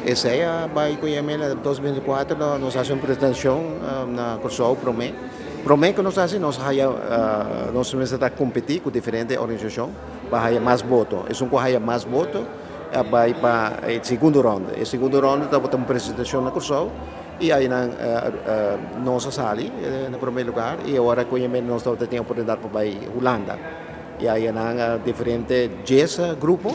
Esei a bai ku Yamela 2024, nos hasi un presentashon na Kòrsou promé. Promé ku nos hasi, nos haya, nos mester ta kompetí ku diferente organisashon pa haya mas voto. Esun ku haya mas voto a bai pa e segundo ronda. E segundo ronda tabata un presentashon na Kòrsou i ainan nos a sali na promé lugar i awor ku Yamela nos tabata tin oportunidat pa bai Hulanda. I ainan diferente 10 grupo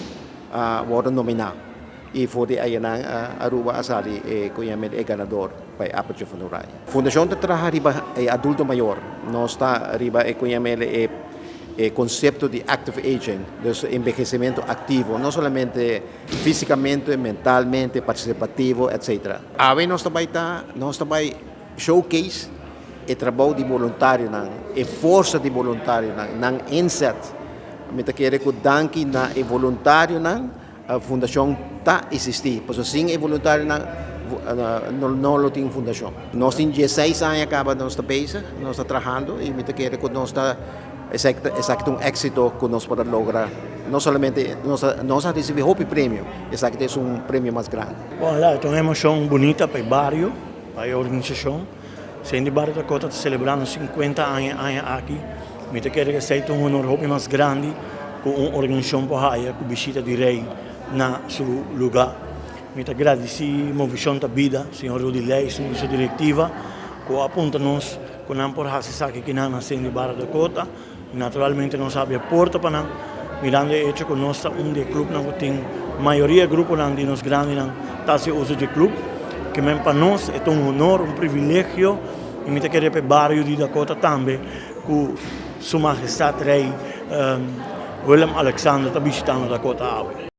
a wòrdu nominá. I for di ayanan Aruba a sali e ku yama e ganador pa e Appeltje van Oranje. Fundashon ta traha riba e adulto mayor. Nos ta riba e ku yama e e konsepto di active aging, dus enbehesimentu aktivo, no solamente físikamente, mentalmente, partisipativo, etcetera. Awe nos ta bai ta nos ta bai showcase e trabou di boluntarionan, e forsa di boluntarionan, nan inzet. Mi ta kere ku danki na e boluntarionan Fundashon ta existi, pasobra sin e voluntarionan no lo tin fundashon. Nos tin 16 aña caba nos ta bezig, nos ta trahando y mi ta kere cu nos ta, esaki ta un exito cu nos por a logra, no solamente nos a ricibi hopi premio, esaki ta esun premio mas grandi. Bon, la, ta un emocion bunita pa e bario, pa e organisacion. Sende Bario Dakota ta celebrando 50 aña e aña aki. Mi ta kere ku esei ta un honor hopi mas grandi ku un organisashon por haya ku bishita di Rei na su lugá. Mi ta gradisí Movishon Ta Bida, señor Rudy Leijsen i su direktiva ku a punta nos ku nan por hasi esaki kinan na Sende Barra Dakota. I naturalmente nos a habri e porta pa nan, mirando e echo ku nos ta un di e klupnan ku tin mayoria e gruponan di nos grandinan ta hasi uso dje klup. Ke men pa nos e ta un honor, un privilegio i mi ta kere pa e bario di Dakota tambe ku Su Mahestad Rei Willem Alexander ta bishitando Dakota awe.